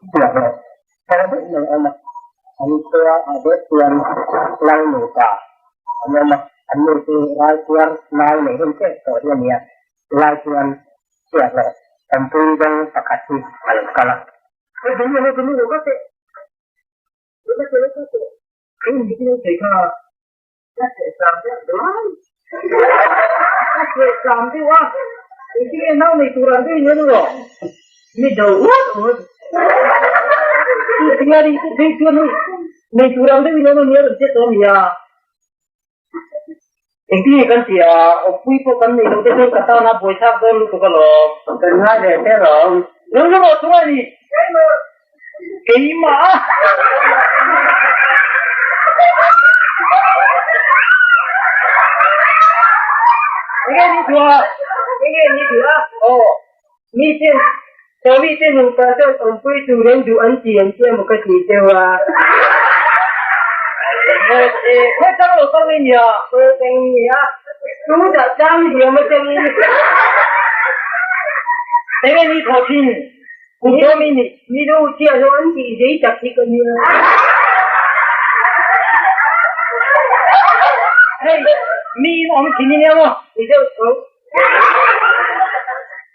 Chhiahhlawh thar daih mai a awm a, an khua ah deuh chuan Lai nupa an awm a, an nu chu Raipuar nau nei hun tep tawh hi a ni a, chulai chuan chhiahhlawh awmpui dawng pakhat hi a lo kal a. Ka sehsam deuh duai. Ka sehsam deuh a, engtin nge nau nei tur ang deuhin en rawh. Mi do ut ut. Chu Piari chu phei chuan hei nei tur ang deuhin en ania rawn che tawh a nia. Engtin nge kan tih a, awmpui pawh kan nei loh te chuan ka tan a buaithlak dawn lutuk alawm. Kan ngai ve te alawm. Lo la rawh thung a ni. Keimah a. Enge ni duh a? Enge ni duh a? Aw, mi ten, aw mi te nupa chuan awmpui tur an duh an ti an tia maw ka ti deuh a. Khawi tang lo kal nge nia? Khawi tang nia? Tu dah tlang diam atangin. Enge ni thawh thin? Kutdawm i nih. Mi do chiah lo an tih zei tak hi ka nia. Hei, mi in awm thin i nia maw? Ni deuh tho.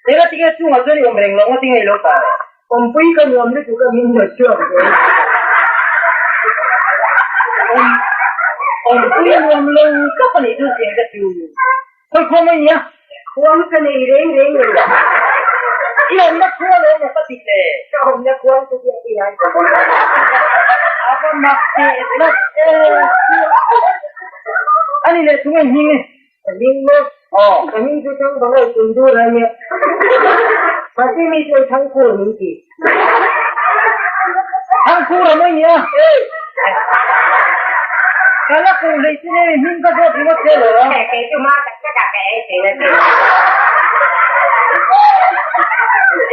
Eng atinge chungah chuan i awm reng lo, ngatinge i lo kal? Awmpui ka nuam lutuk a min hnawt chhuak zel. Awm, awmpui nuam lo tak a nih chu chiang ka chu. Khawi khuang mai nia? Khuang ka nei reng reng lo. I awmna khua lo maw ka ti le? Ka awmna khuang chu biak i lai ka bawk. A va mak teh tlat e. A ni leh thung e hming e. Ka hming maw? Aw. Ka hming chu Thang Bangai Kundur a nia. Mahse mi chuan Thangkhur min ti. Thangkhur a mai nia. Ka la ko hlei chu nei hming ka zawt ringawt che lo a. Kei chu ma tak tak ah ka ei thei a ti.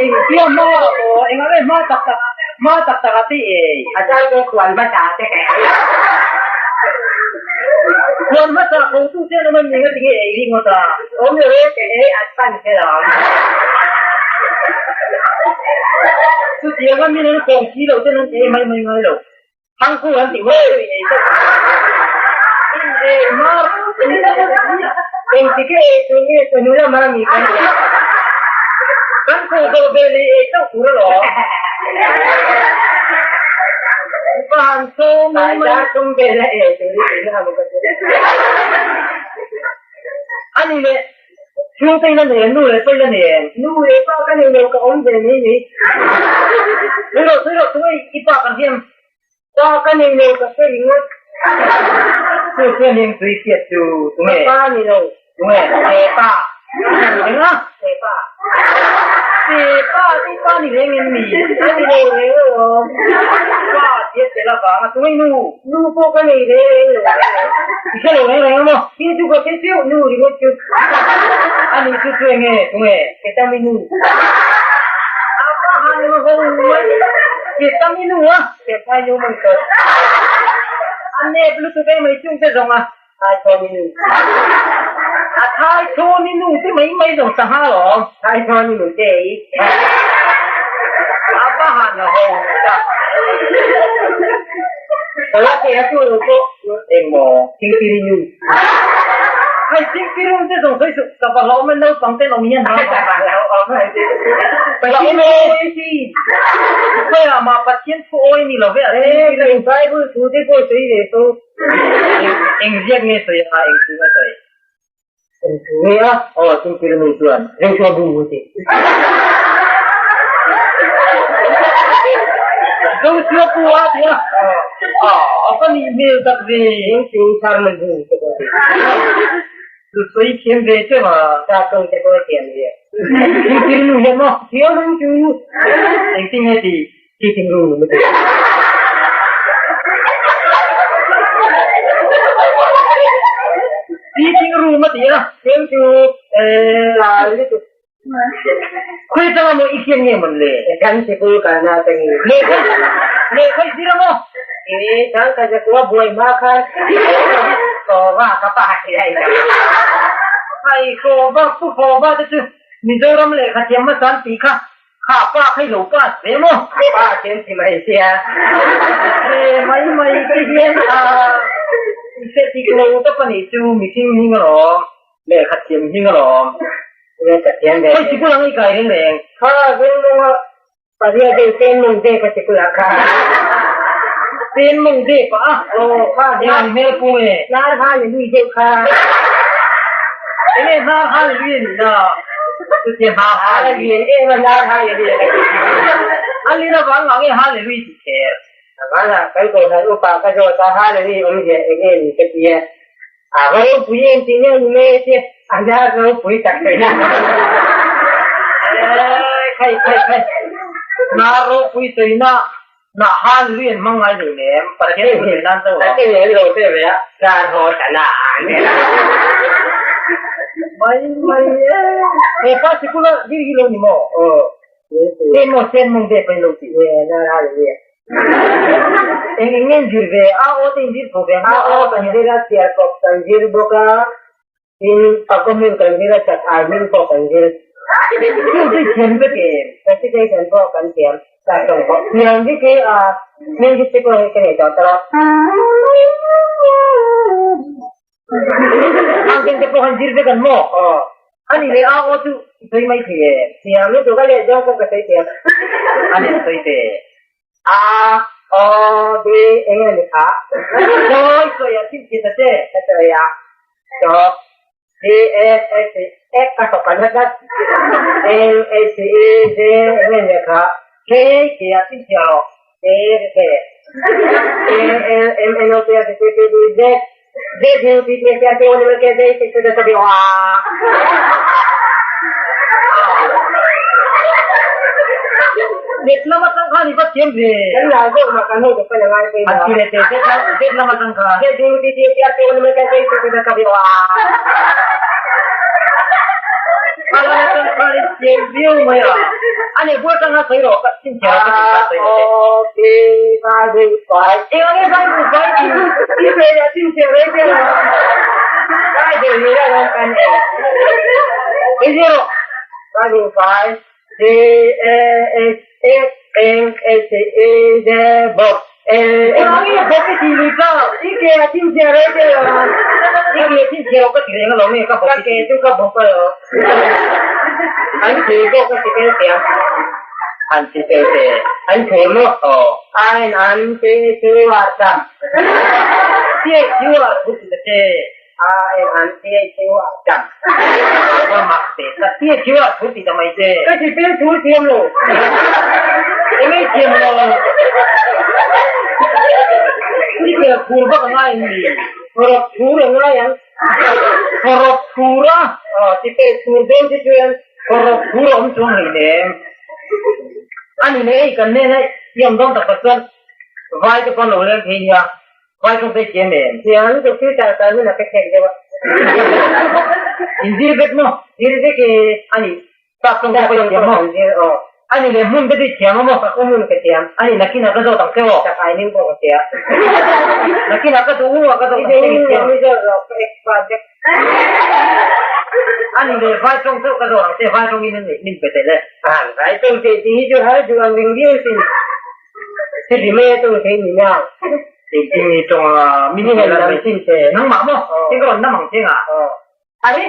Engtia hma aw engah nge hma tak tak hma tak tak ah te ei. A chang chu khuan hmasa te ka ei. Khuan hmasa ko tu che lo mai eng a ti nge ei ringawt a. Awm lo e ka ei at pan che lo. Chutianga min an kawm si lo ten an ei mai mai ngai lo. Thangku an tih huai chu i ei tawp ang. In ei mar engtik e ei tur nge chawhnu lama mi kan ei a. Kan kho zawh ve leh ei chauh tur alawm. Upa han sawm mai mai. Dar tum vel a ei tur i tihna a maw ka ti. Ani leh chhungte in a nei em? Nu leh pa in a nei em? Nu leh pa ka nei lo ka awm ve mai mai. Sawi rawh sawi rawh tunge i pa kan hiam? Pa ka nei lo ka hre ringawt. Chu chuan heng tui hriat chu tunge? Ka pa ni lo. Tunge? He pa. Eng a? He pa. He pa te pa ni reng em mi? A ni lo reng alawm. Pa tia tel avanga tunge i nu? Nu pawh ka nei reng reng lo. I hre lo reng reng a maw? Thil chu ka hre chiu, nu ringawt chu. A nih chu chu enge? Tunge? Ketami nu. A pa han ho mai. Ketami nu a? Kethai nu man tawh. A nep lutuk em mai chung te zawng a. Thaithawni nu. A thaithawni nu te mai mai zawng sangha lawm. Thaithawni nu te ei. A va han ho ta. Ka la thei a chu lo pawh. Engmaw thingpiri nu. Hei thingpiri nu te zawng sawi suh. Ka va hlauhawm e naupang ten awm hian hau. Ka va hlauhawm e. Pathian awi si. Khawiah mah Pathian thu awi ni lo ve a thingpiri nu. Bible thu te pawh sawi ve fo. Eng ziak nge sawi a, eng thu nge sawi? Eng thu nge a? Aw, thingpiri nu chuan Joshua bu a ti. Joshua bu a ti a? Aw, a va nih hmel tak ve. Eng sermon bu te pawh a ti. Chu sawi thiam ve teuh a. Sa tawng te pawh a thiam ve. Thingpiri nu hian maw? Thiam ang chu. Engtin nge ti? Sitting room a ti. Sitting room a ti a. Teng chu lal lutuk. Khawi atanga maw i hriat nge mawn le? Kan sikul kalna atangin. Lehkha lehkha i zir a maw? Ee, chang ka zakua buai hma khan Kawva ka pa hi a inang. Hai Kawva, Pu Kawva te chu Mizoram lehkha thiam hmasa an tih kha. Kha pa kha i lo pass ve maw? Pa chen ti mai sia. Ve mai mai te hian a i hre tik lo ta pahnih chu mihring hming alawm, lehkha thiam hming alawm. Lehkha thiam ve. Khawi sikul ang i kai reng reng? Kha Ringnunga Pariah deuh Pen Mung Dep a sikul ah kha. Pen Mung Dep ah a? Aw kha Hnar hmel pung e. Hnar hal i lui deuh kha. Enge hnar hal i lui a nih na? Chutia hnar hal i lui. Em a hnar hal i lui a ka ti. A lin avang ngah nge hal i lui tih kher? Avang ah kan kohhran upa ka zawt a hal i lui awmzia enge ni ka ti a. A va ropui em tih nge ni mai a tia, a hnar ropui tak mai na. Khai khai khai, hnar ropui sawina nah han lui an hmang ngai lo nem, Pathian thu sawi nan chauh a. Pathian lo te ve a, hnar haw ta na an e la. Mai mai e. He pa sikul a dir hi lo ni maw? Aw. Sen maw sen mawng te pahin lo ti. Nge hnar hal lui a. Eng eng nge in zir ve? A aw te in zir tho ve ang A aw kan zir a, chhiar kawp kan zir bawk a, tin pakaw hming kan zir a, chat ai hming pawh kan zir. Chu chu i thiam vek em? Recitation pawh kan thiam. Thiam vek e a, music te pawh hei ka nei tawh tawh a. Ang keng te pawh han zir vek an maw? Aw. Ani leh a aw chu i sawi mai thei e. Thiam lutuk a leh zawng pawh ka sawi thiam. Ani a sawi te. A, O, B, eng nge ni kha? Sawi sawi a thil thei ta che. Ka sawi a. So, D, F, S, F ka sawp an hlat hlat. N, H, E, J, eng nge ni kha? K, K a thil thei rawh. K, K. K, L, M, N, O, P, R, S, T, U, V, Z, Z, U, V, W, X, Y, Z, K, J, K, L, W, A. Let lam atang khan i va thiam ve. Kan la zawk mah kan ho te pawn a ngai phei A ti leh teh Z lam Z lam atang khan. Z, U, V, W, X, Y, Z, K, J, K, L, W, A. A lam atang khan i thiam viau mai a. A nih bul atang khan sawi rawh ka chhinchhiah rawh ka tih khan sawi rawh teh. A, O, P, A, D, Pai. Eng ang nge vai ru vai tih i ve leh chhinchhiah rei te lo. Vai deuh ni la lawm kan e. Ei zia rawh. Vai ru vai D A S F N S E Z B L Eng ang nge bawk i tih lui ta? I ke a chhinchhiah rei te lo. I ke chhinchhiah rawh ka ti reng alawm nge ka bawk Ka i ke tih. chu ka bawk alawm. An thur pawh ka ti tel thiam. An ti tel te. An thur maw? Aw. Ain an ti chu a cham. Tia chu a thu ti ta che. Ain an ti chu a cham. Va mak te ta. Tia chu a thu ti ta mai che. Ka ti tel thu thiam lo. Eng ei thiam lo. I ke phur vak a ngai em ni? Rawp phur a ngai ang. Rawp phur a? Aw ti tel phur dawn che chuan. Rawp phur a awm chuang hlei nem. A ni leh ei kan nen a i awm dawn tak tak chuan vai te pawn lo leng thei nia, vai tawng te i thiam em? Thiam lutuk thil tar tar hun a ka thlen deuh a. In zir vek maw? Zir vek e. A ni, tak tawng te pawh i thiam maw? Aw. A ni leh hmun te chu i thiam a maw? Ka hmun ka thiam. A ni, nakinah ka zawt ang che aw. Tak ai ning pawh ka thiam. Nakinah ka duh u a ka zawt ang che i thiam. I duh u a mi zawt rawh ka expert vek. A ni leh vai tawng chauh ka zawh ang che, vai tawngin an min pe tel e. An vai tawng theih tih hi chu har duh ang ring viau sin. Chuti mai a tawng theih ni nang. Engtin nge tawng a min Min hel han a lam mai. chin che. Nangmah maw? Tin ka rawn nam ang che nga. Aw. Are!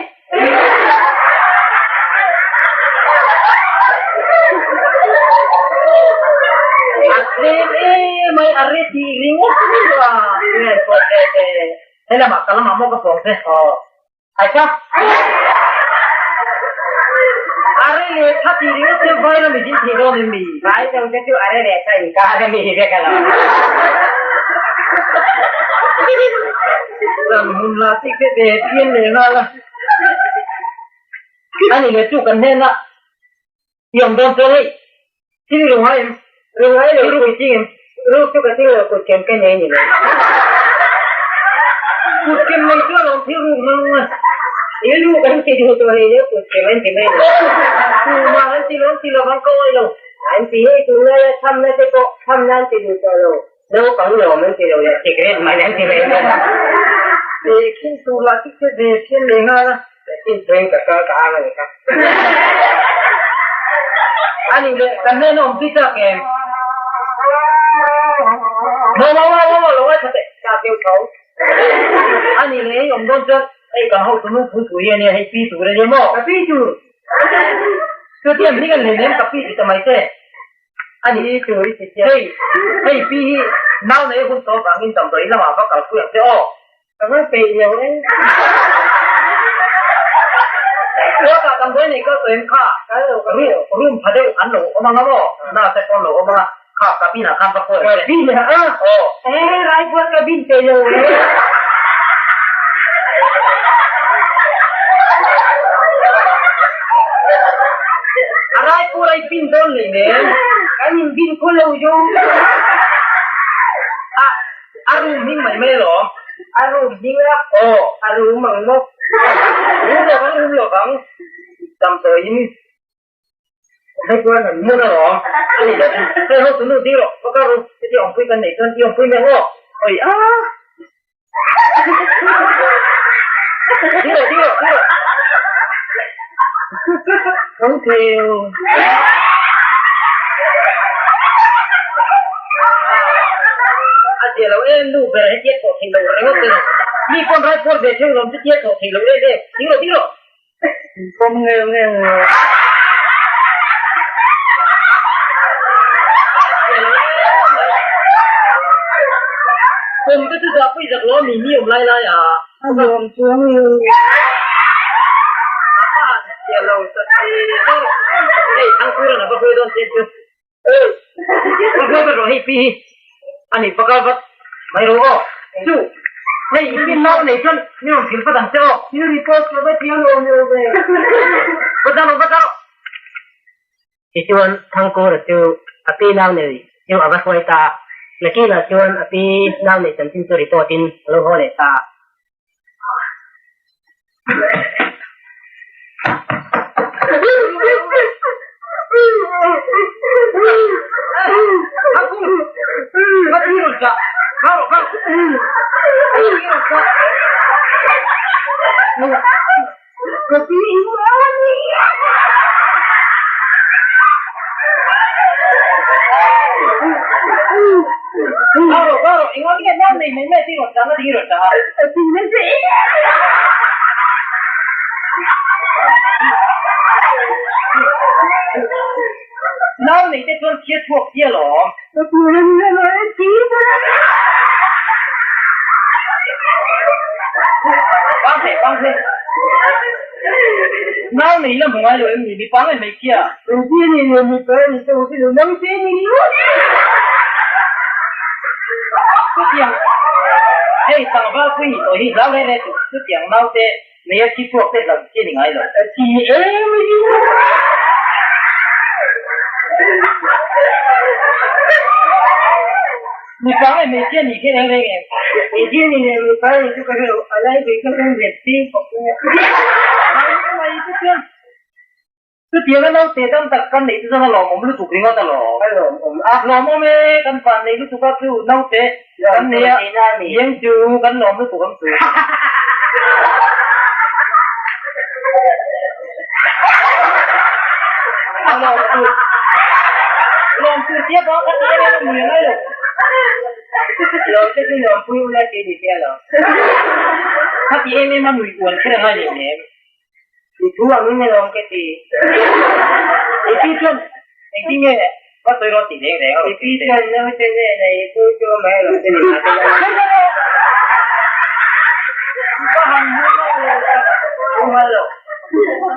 A tlem emai a re tih ringawt chu a. Nge pawh che che. He lamah ka lamah maw ka pawng che? Aw. Acha. Are leh tha tih ringawt chu vai ram i ding thei dawn em mi? Vai tawng te chu are leh tha inkar a mi vek alawm. Ram hmun la tik te te pian leh nghal a. Ani leh chu kan hnena i awm dawn chuan hei thil ru ngai em? Ru ngai lo. Thil ru i ching em? Ru chu ka thil lo kut kem ka nei ni lo. Kut kem nei chu alawm thil ruk mang a. Thil ru kan ti duh tawh hei deuh kut kem an ti mai lo. Tumah an ti lo an ti lo vang ka awih lo. An ti hei tunlaia thamna te pawh thamna an ti duh tawh lo. Naupang lawm an ti lo leh cigarette man an ti mai bawk a. Tehkhin tur lah chu che ve phian leh nghal a. Tehkhin chuan ka kal ka ang a ni kha. Anih leh kan hnena awm tui chak em? Maw maw maw maw lo ngaithla teh ta keu tho. Anih leh hei awm dawn chuan hei kan hotu nu phu thu hi ania hei pi tur ania maw? Ka pi tur. Chutia hming an hlen em ka pi ti ta mai che. Anih hei hei pi hi nau nei hun tawh vangin damdawi lamah va kalpui ang che aw. Ka va peih lo e. Kawtah damdawi nei kal tawh em kha? Room tha deuh an lo awm anga maw? Nurse te pawh an lo awm anga kha cabin ah khan va khawi ang che. Cabin ah a? Aw. E raipuar cabin peih lo e. A raipuar a i bin dawn lei nen. Kan in bin khaw lo jo. A A room hming mai mai alawm. A room hming a? Aw, a room ang maw? Room lo vang, room lo vang. Damdawiin hei chuan an hmun alawm. A ni lo. Hei ho tunu ding rawh, va kal ru. Heti awmpui kan neih chuan i awmpui mai ang aw. Oi a! Ding rawh, ding rawh, ding rawh. Tho theu. A zia lo em nu ber hetia thawh theih loh ringawt te lo. Mi pawn rai pawr ve theuh lawm chutia thawh theih loh em em. Ding rawh, ding rawh. Pawm ngeu ngeu ngeu. Pawm te chu zah pui zak lo mi mi awm lai lai a. A nuam chuang lo. Hei thangkura na va hawi dawn che chu. Va hawi vat rawh hei pi hi. Ani va kal vat mai rawh aw. Chu hei i pin nau nei chuan mi rawn thil vat ang che aw. Thil report ka va thiam lo lo ve. Va zah rawh va zah rawh. Tichuan Thangkura chu a pi nau nei chu a va hruai ta a, nakinah chuan a pi nau nei chanchin chu report in a lo haw leh ta a. Nau nei te chuan thil chhuak sia lawm. Bang thei, bang thei. Nau nei la hmu ngai lo em ni? Mipa nge hmeichhia? Hmeichhia ni lo, mipa ni te ho lo, nang te ni lo. Chutiang, hei tlangval pui ni tawh hi hlau reng reng tur, chutiang naute neia thi chhuak te hlau chi ni ngai lo. A thi em a ni. Mipa nge hmeichhia ni khi reng reng em? Hmeichhia ni leh mipa ni chu ka hre lo, a lai ve kha chuan let si khawp mai a. Mai te chuan chutiang a naute tam tak kan neih te chuan a lawmawm lutuk ringawt a lawm. A lawmawm a. Lawmawm e, kan van nei lutuk a chu naute kan nei a, iang chu kan lawm lutuk ang chu. A lawm tur lawm tur tia bang kha tia nge mui a ngai lo. Lawm te chu lawm pui ula ti ni sia lo. Kha ti em em a nui uan kher a ngai lem lem. I thu ang in alawm ka ti. I pi chuan engtin nge va sawi rawn ti reng reng a rawn ti. I pi chuan naute nen a i pu chu mai a rawn ti ni mah se la. Ka han hmu lo lo ka lo.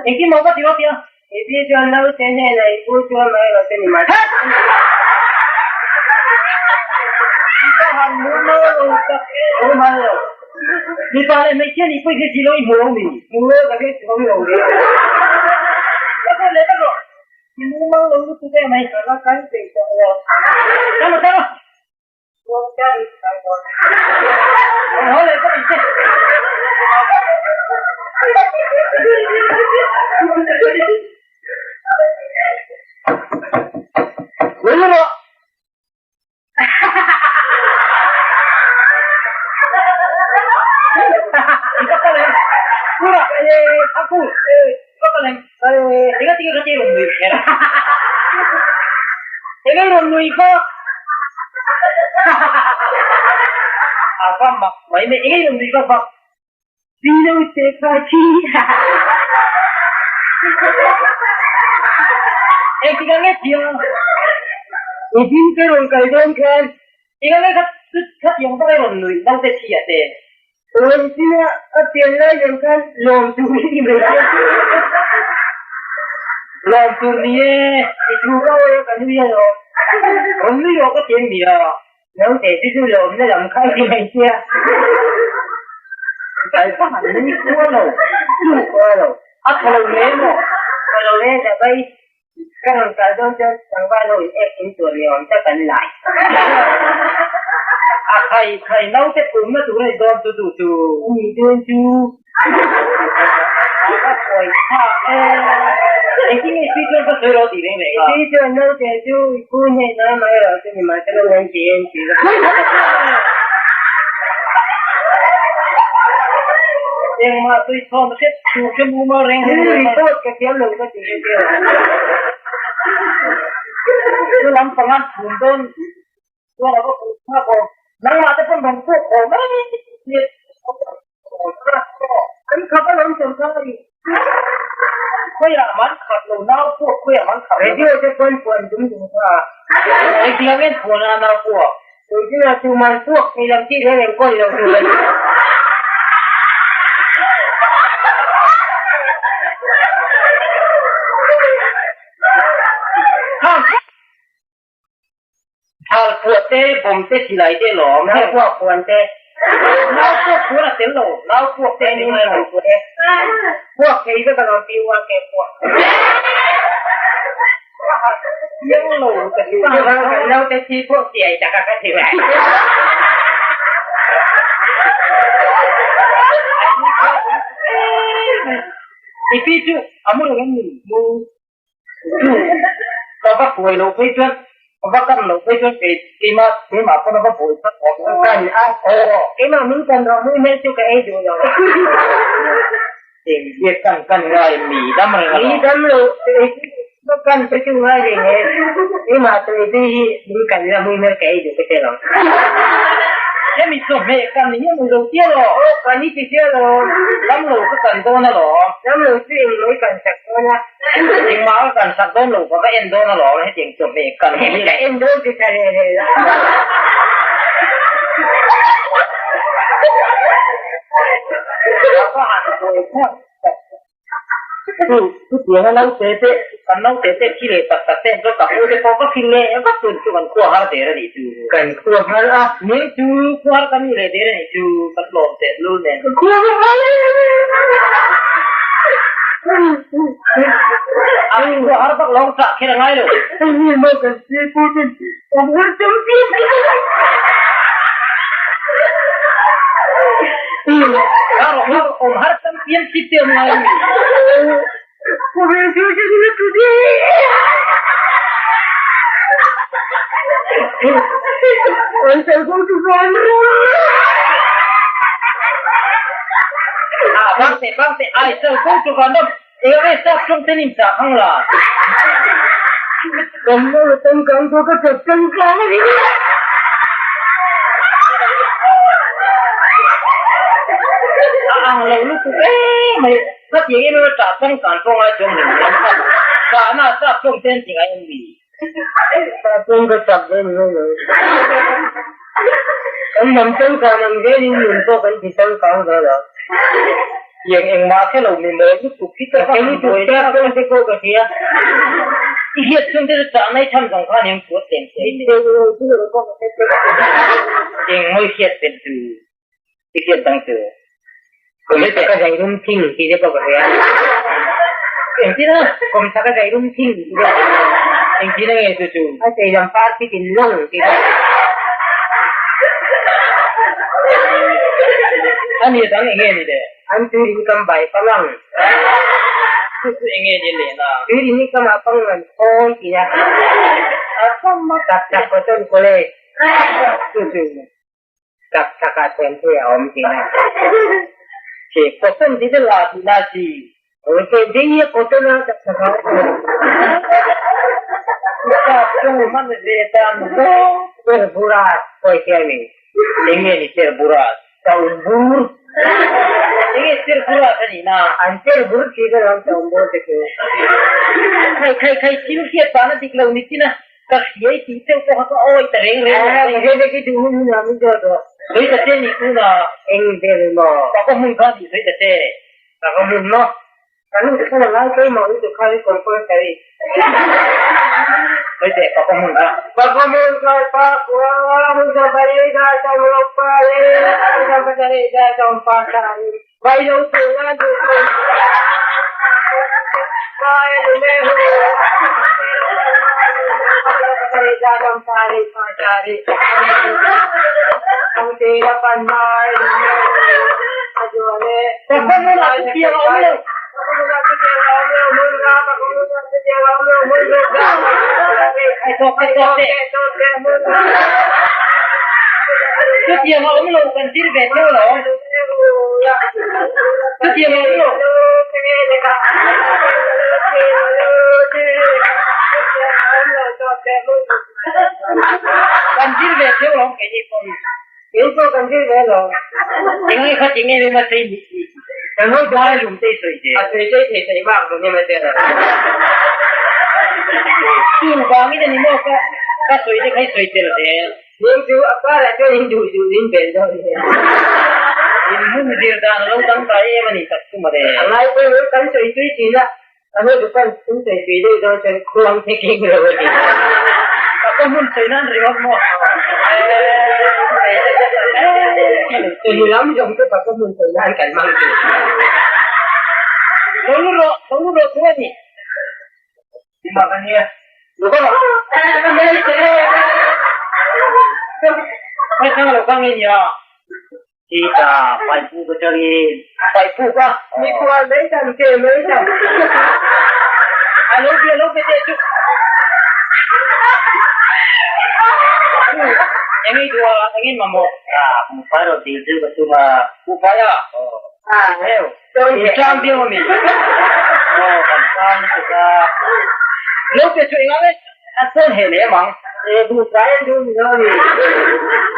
Engtin maw va ti rawh tia. I pi chuan naute nen a i pu chu mai a rawn ti ni mah se la. Ka han hmu lo lo ka lo. Mipa leh hmeichhia nih pawh hi si lo i hmu lo mi? Hmu lo ka hre chho lo ve. Ka kal leh vek rawh. I mu mang lo lutuk em mai. Ka la kal peih tawh lo. Kal rawh kal rawh. Ruang chiah i kal dawn. Rawn haw leh vek ang che. Lei rawh. Enge rawn nui vak? A va mak mai mai, enge rawn nui vak vak? Zino te kha thi. Engtik ang nge tia? I din te rawn kal dawn khan. Eng ang nge kha kha tiang vak i rawn nuih naute thi a te? Rawn tin a, a pian lai zawng khan lawm tur i mai sia. Lawm tur ni e. I thu ka awi a ka nui alawm. Rawn nui rawh ka ti ang nia. Naute chu chu lawmna lam kha i ti mai sia. Kal ka han nui khua lo. Nui khua lo. A tha lo hle maw? Tha lo hle ta bai. Ka rawn kal dawn chuan tlangval ho in ek in tur ni awm tak an lai. A khai khai naute pumna tur a ni dawn chu duh chu. A nih dawn chu. A va pawi tha e. Engtin nge i chuan ka sawi rawh tih reng reng a. I chuan naute chu i pu hnenah amaherawh chu nimahsela nan ti en ti lo. Engmah sawi chhawn hret tur che mumal reng reng lo. Report ka thiam lo ka ti ve teh a. Chu lampang a phum dawn chuan a va pum thlak awm. Nangmah te pawn rawn puk haw mai ni. An khap alawm sawmthang a ni. Khawiah man khat lo nau puak khawiah man khat lo. Radio te pawn puan dum dum kha a. Engtik ang en puan a nau puak. Tuichina chu man puak thei lam tih reng reng kawi lo tur a ni. Thal puah te, bawm te, silai te lawm. Nau puak puan te. Nau puak puan a tel lo. Nau puak te ni mai lo. Puak thei vek alawm pi ua ke puak. Chiang lo ka ti. Chuvang kan naute thi pawh chiai tak a ka ti mai. I pi chu a mu reng em ni? Mu. Chu ka va buai loh phei chuan ka va kan loh phei chuan kei keimah keimah pawn a va buai phawt awm lo. Kan a aw keimah min kan rawh mui hmel chu ka ei duh lo. Eng biak kan kan ngai mi dam reng alawm. Mi dam lo ei chu kan te chu ngai reng e keimah chu ei hi min kan la mui hmel ka ei duh ka ti lo. Hemi chawhmeh kan ni hian ilo tia lo. Aw kan i ti sia lo. Dam lo ka kan dawn alawm. Dam lo chu eng mai kan sak dawn a. Engmah ka kan sak dawn lo ka va en dawn alawm hetiang chawhmeh kan hi. Ka en dawn chu tha leh leh la. Ka han buai phawt chu chutiang a naute te kan naute te thi leh tak tak te an chuan ka pu te pawh ka hrilh leh vak tun chu kan khua har der a nih chu. Kan khua har a. Ni chu khua har kan nih leh der a nih chu kan lawm teh lul nen. Ka khua har. A khua har bak lawng chah kher a ngai lo. Hei maw kan si pu ten kan har chum pi. Awm har cham pian si te awm ngai mi. Bangte bangte ai sal go to vanam ere sa chung ten in sa hang la. A ang lo lutuk em mai. Khatiang em em a ṭah chang kan pawh ngai chuang lem lo kha. Ṭahna a chak ṭawng te an ti ngai em ni? Ṭah ka chak ve ni mai lo. Kan hnam changkan ang zelin nun pawh kan ti changkang ve lo. Tiang engmah hre lo mi mawi lutuk hi ka va han buai tak. Ka te pawh ka hria. I hriat chhung te chu ṭah nai chhan zawng khan eng puat tlem thei ni. Eng mawi hriat tel chu. I hriat dang chu. Kum chaka zai rum thing tih te pawh ka hria. Engtin a? Kum chaka zai rum thing tih te pawh ka hria. Engtin a nge chu chu? A chei lam par khi tin lawng tih pawh. A ni dang enge ni le? An tui in kam bai pang ang. Chu chu enge ni le na? Tui in i kam ah pang ngan khawi tih a. A kam a. Tak tak Cotton College. Chu chu. Tak tak ah chuan thei a awm tih na. Che cotton ti te la tih na chi. Aw che dei a cotton a tak tak ah. Sap ṭawng hman ve dan zawng ber bura sawi thei a ni. Eng nge ni cher bura? Chaun bur. Eng nge cher bura ka nih na? An cher bur khi ka lawm chaun bur te chu. Khai khai khai thil hriat dan a dik lo ni chin a, ka hriai tih deuh pawh kha ka awi ta reng reng lo. Ka hriat ve khi duh hun hun ah min zawt rawh. Sawi ta che nih tuna. Eng vel maw? Ka hmun kha nih sawi ta che. Ka hmun maw? Kan nu kha lai keimah lutuk kha i compulsory. Hei teh pa ka hmun kha. Pa ka hmun kha pa kua hmun sa pa ye da sa mo pa ye sa pa sa ye da sa pa sa vai lo tu la du ko pa ye lu me hu pa ye da sa pa re pa sa re ang te la pan mai lu me Pa ka hmun ah chutiang a awm lo. Chutiang a awm lo kan zir ve theuh lo. Chutiang a awm lo. Kan zir ve theuh lo keini pawh. Kei pawh kan zir ve lo. Eng nge kha ti nge mema sei ni i kan ho dai lum te sawi te. A sawi sei thei thei bak lo nge mate ra. Chu vangin ani maw ka ka sawi te kha i sawi tel zel. Ning chu a karah chuan in duh duh in bel dawn nia. In hmun zir dan a lo dangdai em a ni tak chu mawle. A ngai pawimawh kan sawi tui thin a. A hnu chu kan in sawi tui deuh dawn chuan khuang te keng lo a ni. Ka ka hmun sawi nan ringawt maw? Tuni lam zawng chu ka ka hmun sawi nan kan hmang thin. Lo lu rawh, lo lu rawh chu a ni. Mak a nia. Hei thang lo kang i nia. Chita paipuk atangin paipuk a. Mikhual mai tam ke mai tam. A lo bia lo be teh chu. Eng i duh a, eng in mamawh? A, buhfai rawn dil chu ka tum a. Buhfai a? Heu, in tlang viau a mi? Aw, kan tlang lutuk a. Lo be chu engah nge a sawn he leh em ang? E, buhfai an duh ni lo a mi?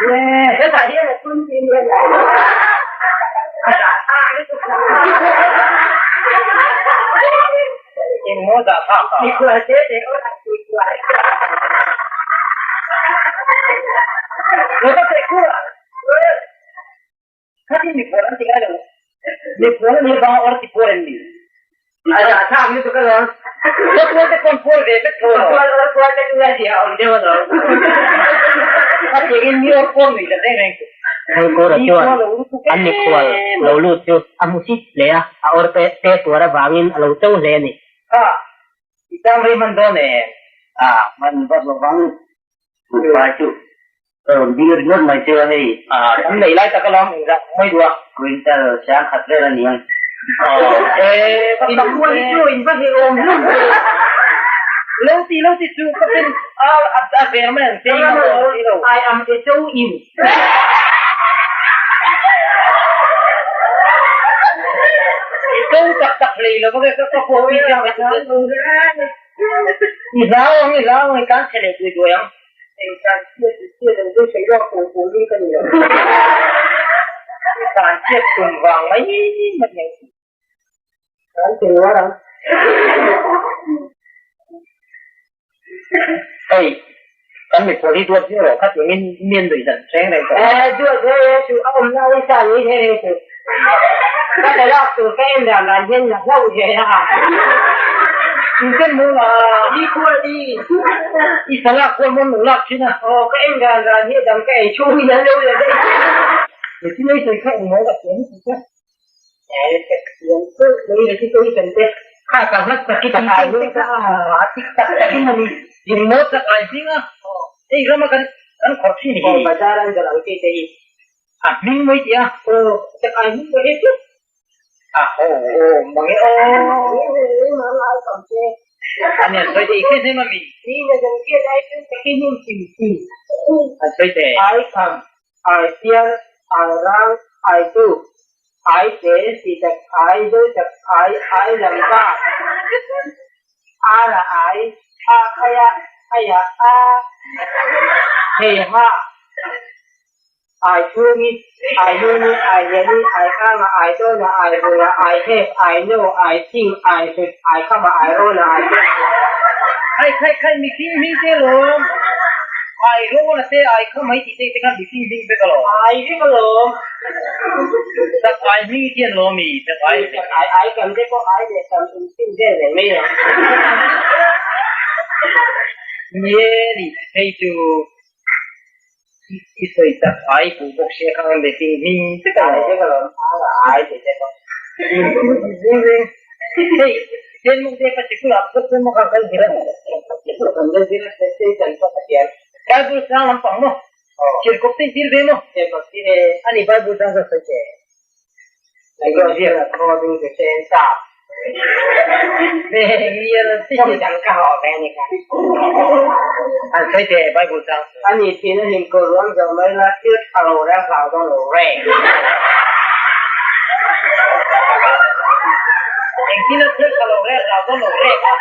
E, hetah hian a tum tih nia la. A dah thlak lutuk a. Eng maw dah thlak a? Mikhual te te aw a ti kual. Lo ka teh kur a. Khatin mikhual an ti ngai lo. Mikhual an nih vanga awr ti puar an ni. A dah thlak lutuk alawm. Khawtual te pawh an puar ve vek tho alawm. Khawtual awr puar te chu a zia awm deuh alawm. Khatiangin mi awr puar nuih la reng reng suh. Ngawr chuan an mikhual lo lut chu a hmu sit hle a, a awr te tuar avangin a lo cho hle a ni. Kha, i tang rei hman dawn em? A, hman vat lo vang. Buhfai chu ka rawn ding ringawt mai che a hei. A, kan neih lai tak alawm engzah mai duh a. Quintal sang khat vel a ni ang. E, ka tak e. Chu in va hi awm hlum ve. Lo ti lo ti chu ka pen a a ver mai ang che i lo ti lo. I am a cho you. I cho tak tak hlei lo va ka ka pawh i ang I hlau ang, i hlau ang, i tan chhe leh duai duai ang. Eng tan chhiat i chhiat ang chu sawi lawk tur tur hi ka ni lo. I tan chhiat tum vang mai mai ang. Kan ti nuar ang. Hei, kan mikhual hi duat viau rawh, khatiangin mian nuih dan reng reng tawh. Eh, duat he he chu, a awmna hi sa ni he he chu. Ka ta lak tur ka en dan dan hian la hlauh ve a. Inten maw la? I khual i. I salak khual maw lo lak thin a. Aw, ka en dan dan hi dang ka ei chhung in an lo la daih. Nitin ei sawi kha engmaw ka thiam tih che. Eh, ka thiam teuh mai recitation te. Kha ka hlat tak i Ka hming kha a tik tak takin a ni. In maw chak ai hming a. Hei rama kan kan khawrh thin hi. Aw, bazar an zawrh ang chi te hi. A hming mai tih a. Aw, chak ai hming mai hi chu. A ho aw mang e aw. Mang ai kam che. Ani an sawi te i hriat em ami? Ni na zan hriat ai chu takin him chim chi. An sawi te. Ai kham, ai sial, ai rang, ai tu, ai te, si tak ai, zo tak ai, ai lam ka, ar a ai, a khai a. Aiah a Heiha Ai chhungi Ai hnuni Ai liani Ai kanga Ai tawna Ai vula Ai hek Ai no Ai thing Ai hrit Ai khama Ai rawna Ai Khai khai khai mihring hming te lawm Ai rawna te Ai khama hi tih te te khan mihring hming vek alawm. Ai vek alawm. Tak ai hming hi tian lawm i tak ai Tak ai ai kam te pawh ai leh kam in fin vel reng mai lo. Nie ni hei chu i sawi tak ai puh bawk sia kha ang mihring hming vek alawm. Ai vek alawm a ai tih te pawh. Hei Chen muk te ka sikul ah phawt chuan maw kha kal zir a. Kan la zir a station pawh ka tiam. Bible sang lampang maw? Thirkawp te i zir ve maw? Thirkawp zir e. A ni Bible chang ka sawi teh. Bible ziak a khaw ding te sen sa. Ve ngial te hi. Dang ka haw ve ni kha. An sawi teh Bible chang chu. A ni thin a hlim ko ruang zo mai la thil tha lo reng hlau dawn lo reng. Engtin a thil tha lo reng hlau dawn lo reng a.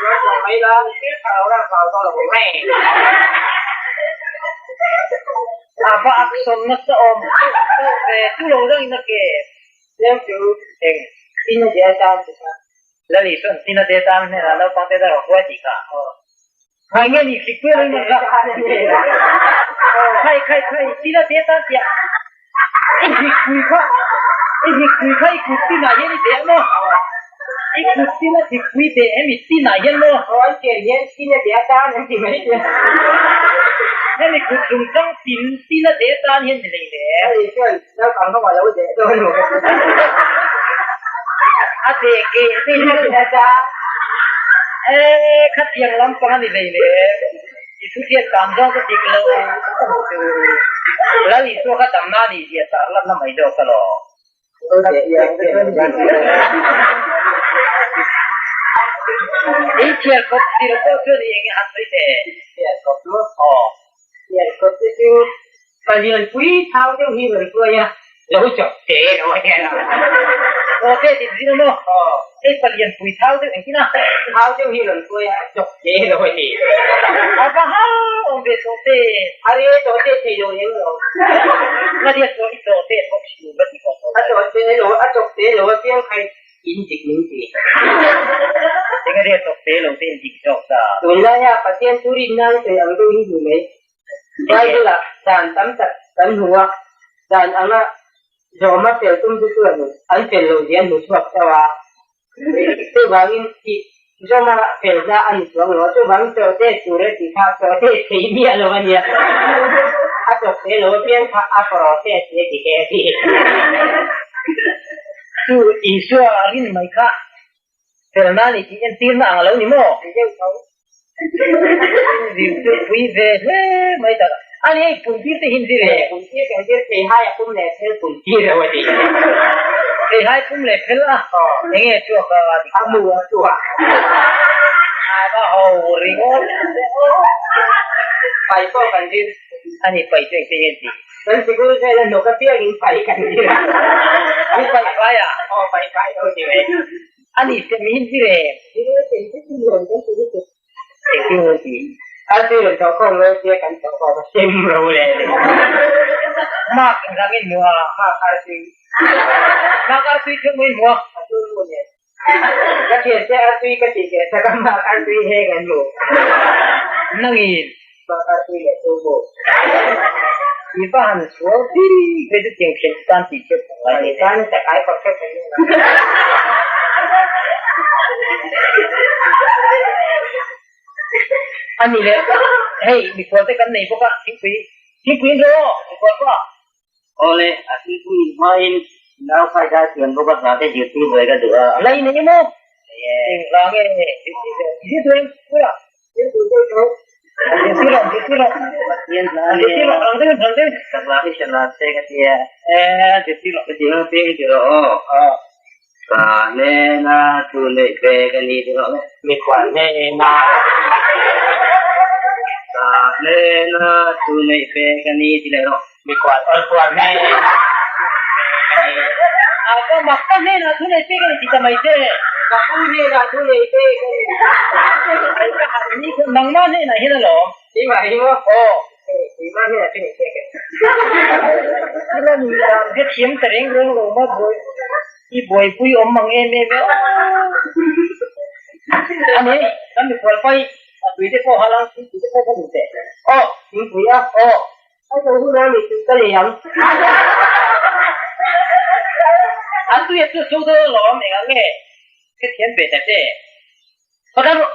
Ruang zo mai la thil tha lo reng hlau dawn lo reng. A va action nasa awm deuh deuh ve chu lo reng in a ke tlem chu eng tin a deh atan ti kha. Lali chuan tin a deh atan hnenah naupang te deuh a huai tih kha. Khai nge ni hrik pui reng la. Khai khai khai tin a deh atan tiah i hrik pui kha i hrik pui kha i kut tinah hian i deh a maw? I kut tin a hrik pui deh hemi tinah hian maw? Aw an chen hian tin a deh atan an ti mai sia. Hemi kut chung chang tin tin a deh atan hian ni hlei le. Ani chuan naupang ho a lo deh dawn lo ka ti. A deh keh tin a deh atan. E khatiang lampang a ni hlei le. I thu hriat tam zawng ka dik lo ka hmu chu. Lal Isua kha damna a nih zia tar lanna mai zawk a law. I thiar kawp tir pawh chuan i eng e han sawi teh. Thiar kawp chu aw. Thiar kawp te chu palian pui thau deuh hi rawn hruai a, lo chawp te lo a hian a. Aw te ti zir a maw? Aw. Hei palian pui thau deuh engtin a? Thau deuh hi rawn hruai a, chawp te lo a ti. A va hau awm ve tawh te. A re tawh te thei lo eng lo. Ngadia chuan i tawh te bawk si va ti kawh tawh. A chawp te lo a chawp te lo a piang khai in dik min ti. Engadia chawp te lo te in dik zawk ta. Tunlaia Pathian thu rin nan sawi ang deuh hi ni mai. Bible ah dan tam tak kan hmu a, dan anga zawma fel tum chu chuan an fel loh zia an hmu chhuak chauh a. Chuvangin tih zawma fel hna a ni chuang lo a, chuvangin chawhte tur e tih kha chawhte thei miah lo a nia. A chawhte lo apiang kha a process e ti he a ti. Chu Isua rin mai kha felna a ni tih entirna ang a lo ni maw? Ti deuh tho. Zir chu pui ve hle mai tak a. A ni hei puntir te hin zir e. Puntir kan zir thei hai a pum leh phel puntir lo a ti. Thei hai pum leh phel a eng nge chhuak a dik a mu a chhuak. A va ho ringawt Pai pawh kan zir. A ni pai chu engtin nge ti. Kan sikul vel a hnawk apiang in pai kan zir a. Ni pai pai a. Aw pai pai lo ti mai. A ni se mi hin zir e. Engtin nge ti? A zir rawn thawh khawm lo sia kan thawh khawm a sem ro leh le. Mark engvang in hmu a? Mark artui. Mark artui theuh mai hmu a? A tu nu nen. Ka thian te artui ka tih leh sak a Mark artui he kan hmu. Nangin. Mark artui leh tu mu. I va han sual bik ve chu tiang thian tan tih chhiat ang lai ni. Tan tak ai kawp hrep mai ni. A ni le, hei mikhual te kan nei bawk a, thingpui, thingpui in rawh aw, mikhual pawh a. Awle, a thingpui in hmain nau khai dai thiam bawk a hna te zirtir ve ka duh a. Lai nei maw? Engvang nge zirtir ve? Zirtir em? Kura. Ka pu hnenah thu nei te ka ni. Nangmah hnenah hian alawm. Keimah hi maw? Aw. Keimah hnenah thu nei te ka ni. Ila ni dan hre thiam ta reng reng lo ma buai i buaipui awm ang em em e. Ani kan mikhual pai a tui te pawh halang thingpui te pawh ka duh teh. Aw thingpui a aw. A zo hun a ni tih ka nei ang. An tui a chu chu dawn alawm eng ang nge hrethiam ve ta che. Khaw rawh.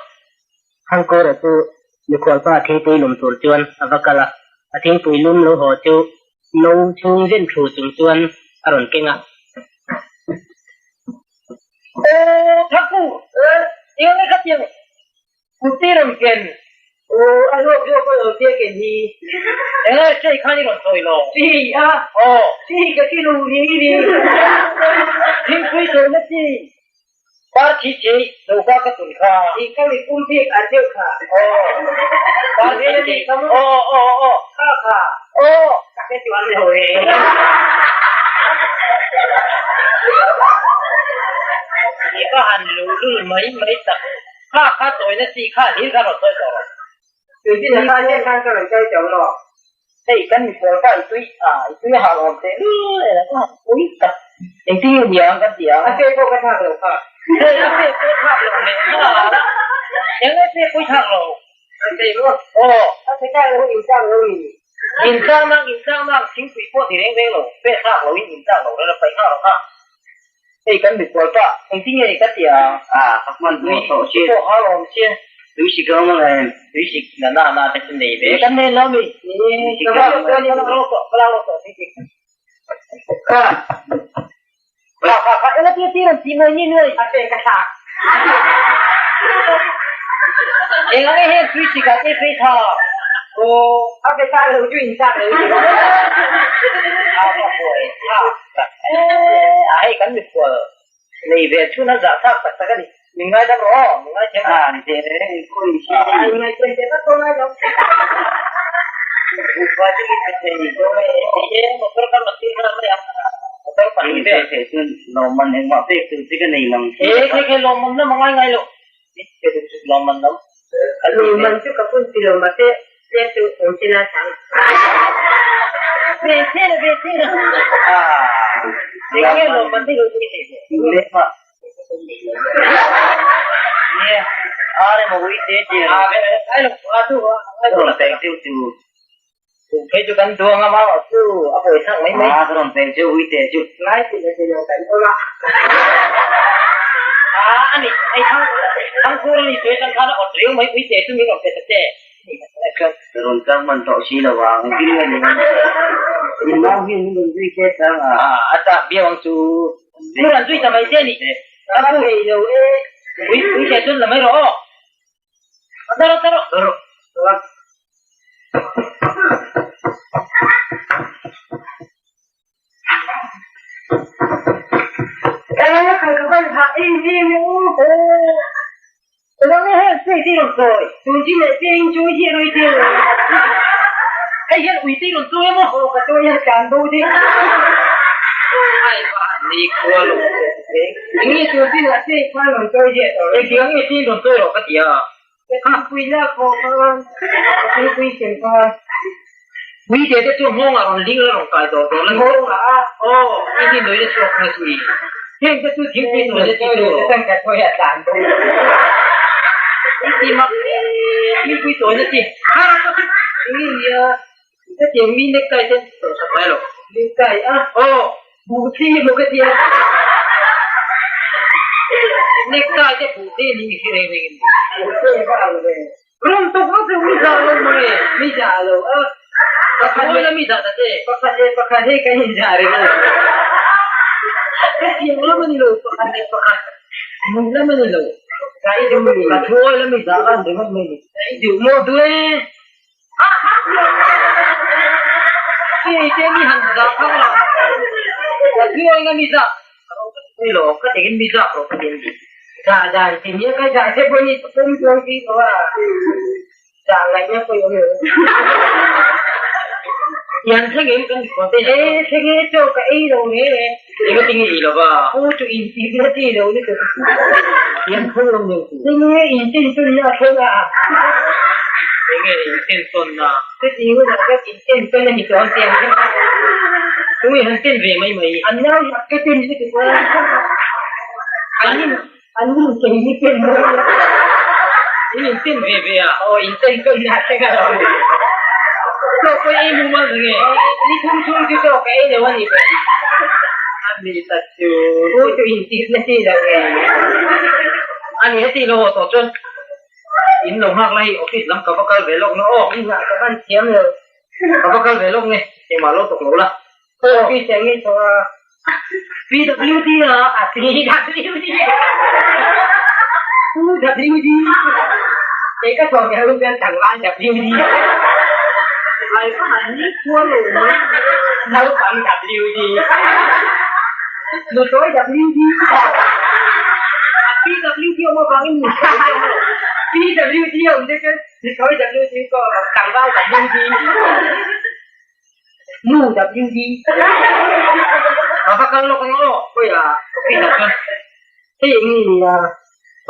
Thangkawra chu mikhualpa thingpui lum tur chuan a va kal a, a thingpui lum lo haw chu no chhung zen thu chung chuan a rawn keng a. Aw Thangku, eng ang nge kha tiang Kutih rawn ken. Aw, a hlawk zawk a lo tia ken hi. Enge chei khan i rawn sawi lo? Chi a, aw, chi ka ti lo ni ni. Thingpui sawina chi, par thi chei choka ka tun kha. I ka mi pum bik an deuh kha. Aw, par thi chei, aw, aw, aw, kha kha, aw, ka hre chuang lo e. I ka han luhlul mai mai tak. Kha kha tawina chi kha hlir kha rawn sawi tawh rawh. Tuitin a kha hian khan ka rawn sawi tawh lo. Hei kan mikhual kha i tui a, i tui a hah awm teh lul e, ka han pui tak. Engtin nge ni ang kan ti ang? A fe pawh ka thlak lo kha. Hei a fe pawh thlak lo leh nghal a, eng nge fe pawh i thlak lo? Ka sei maw? Aw. A fe thlak lo inchak lo ni. Inchak nak inchak nak thingpui pawh ti reng reng lo, fe thlak lo in inchak lo reng a paih nghal lo kha. Hei kan mikhual pa, engtin nge ka ti ang? A, ka hman hmuh tawh chi. Tui pawh har awm sia. Tui sik lo mang em? Tui sik na na na te chu nei ve. Kan nei lo mi. Ka lak lo tawh, ka lak lo tawh tui sik. Ka. Kha kha kha, eng atia ti rawn ti nuai ni nuai. A pe ka thlak. Eng ang e heng tui sik ah te phei tha. Aw, a pe thlak lo chu in thlak lo. A ka buai thlak. A hei kan mikhual nei ve chhun a zah thlak tak tak a ni. Min ngaidam rawh aw, min ngaithiam rawh. A ni teh reng i khawi si. A in ngaithiam teh vak pawh ngai lo. Buhfai chu min pe thei dawn e. Ni e, motor kan rawn tir nghal mai ang. Motor pahnih vel. Thei chuan lawmman engmah pek tur che ka nei lang. E khei khei lawmman lam a ngai ngai lo. Min pe duh chu lawmman lam. Lawmman chu ka phun ti lo mahse tlem chu awm che na chang. Ve che na ve che na. Eng nge lawmman hi lo ti thei ve. Nia, ar emaw ui te che a ve ai lo a chu a rawn pek deuh chu. Phei chu kan duang a mau chu a pawi thlak mai mai. A rawn pek chu ui te chu. Lai ti le ti lo kan awm a. A ani hei thang thangkhur ani sawi atang khan a awt riau mai ui te chu min rawn pe ta che. Rawn kal hman tawh si lo ang engtin nge ni ang. In nau hian min rawn zui che chang a. A chak viau ang chu. Min rawn zui ta mai che ni. Ka thei lo e. Ui ui te chuan la mai rawh aw. Taro taro. Taro. Hei hian ui te i rawn chawi emaw? Aw ka chawi hian tlan bo ding. Ai ni khua lo Eng nge tur chin ah che khan rawn chawi ziah tawh rawh. Engtiang nge chin rawn chawi rawh ka ti a. Ka thingpui lak pawh khan ka thingpui sem khan. Ui te te chu nghawngah rawn ling la rawn kai dawr dawr la. Nghawngah a? Aw, i ni nuih na chhuak na si. Heng te chu thingpui tur na chi tur. Chuan ka chawi a tlan bo. I ti mak thingpui tawi na chi. Kha ram chu eng nge nia hetiang mi necktie te tawh sak ngai lo. Necktie a? Aw. Buh thi emaw ka tia. Necktie te buh thi ni hi reng reng in. Buh thi va ang ve. Rum tuk vak chu mi zah lo mai e. Mi zah lo a. Pakhat leh mi zah ta che. Pakhat leh pakhat hei kan in zah reng lo. Ka thiam lam a ni lo pakhat leh pakhat. Mui lam a ni lo. Ka i duh mi. Ka thuawi lam i zah lan ringawt mai ni. Ka i duh maw duh e. Hei te mi han zah phak lo. Ka thuawi nga mi zah. Ni lo ka tingin mi zah rawh ka ti a ni. Zah dan ti nia ka zah te pawh hi pawm chuang si lo a. Zah ngaihna pawh i awm lo. Tian thleng em kan mikhual te E thleng e chaw ka ei lo reng reng. Enga tinge ei lo va? Pu chu in tih na chi lo lutuk. Thiam thleng lo nen chu. Enge inten tawn na a thleng a? Enge inten tawn na? Chuti hunah chuan inten tawn a ni tawh ang tih ang kha. Tunge han ten ve mai mai? An nau hi a ke ten lutuk a. An in an in kei ni ten mai a. In inten ve ve a? Aw inten tawn na a thleng a lo. Chaw pawh ei mu mal nge? Ni thum chhung chu chaw ka ei lo a ni ber. A ni ta chu. Pu chu intir na chi lo nge? A ni heti lo haw tawh chuan in lo nghak la hei office lam ka va kal ve lawk nge aw. In nghah ka van thiam lo. Ka va kal ve lawk nge engmah lo tawk lo la. Office ah nge tawh a. PWD a. A PWD a. PWD. Kei ka thawh ve hun chuan tlangval WD. Ai ka han ni khuar lo mai. Naupang WD. Nutawi WD. A PWD awm avangin nutawi te awm lo. PWD a awm te chuan nutawi WD pawh tlangval WD. Nu WD. Ka va kal lawk ang aw, khawi ah office ah chuan. Hei eng nge ni a?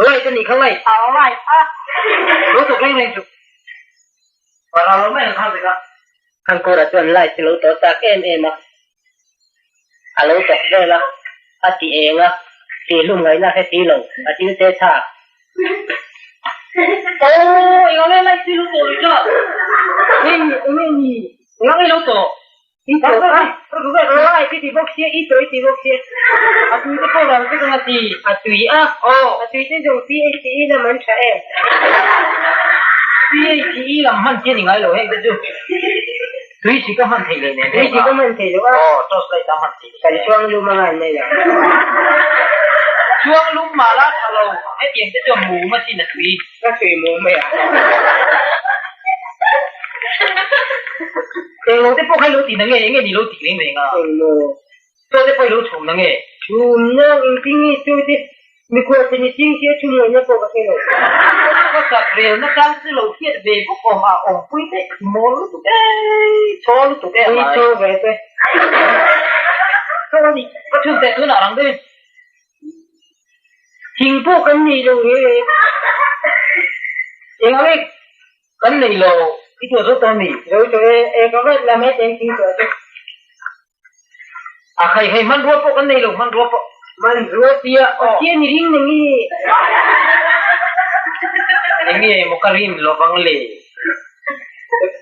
Light a nih kha light. A light a. Lo tawk reng reng chu. Para lo mai ang khang te kha. Khankura chuan light chu lo tawh tak em em a. A lo tawk vel a, a ti eng a, tih hlum ngaihna hre si lo, a thil te thlak. Aw, eng ang nge light chu i lo tawh lui tlat? Hei, eng nge ni? Eng ang nge i lo tawh? I tawh a, light i ti bawk sia, i tawh i ti bawk sia. A tui te pawh ral vek ang a ti. A tui a? Aw. A tui te zawng PHE lam an tha em? PHE lam hman chi a ni ngai lo heng te chu. Tui si ka hman theih leh nen Tui si ka hman theih loh a. Aw, torch light a hman theih. Kan chuang lum a ngan mai lo. Chuang lum mah la tha lo, hetiang te chuan mum a sin a tui. Ka tui mum mai a. Englo te pawh kha i lo ti na nge, enge ni lo ti reng reng a? Englo. Chaw te pawh i lo chhum na nge? Chhum na engtin nge chaw te mikhual te ni ching sia chhum ngaihna pawh ka hre lo. Ka sak rel na chang chu lo hriat ve bawk awm a awmpui te i mawl lutuk e, chaw lutuk e a Ui chaw ve te. Chaw a ni, ka chhun teh tunah rang deuhin. Thing pawh kan nei lo reng reng. Engah nge Kan nei lo, i tuah zawt tawh mi? Zo tawh e, e ka vat la mai teng thing tuah chu. A khai hei hmanrua pawh kan nei lo, hmanrua pawh. Hmanrua tia, Pathian i ring nang i. Enge maw ka rin lovang le?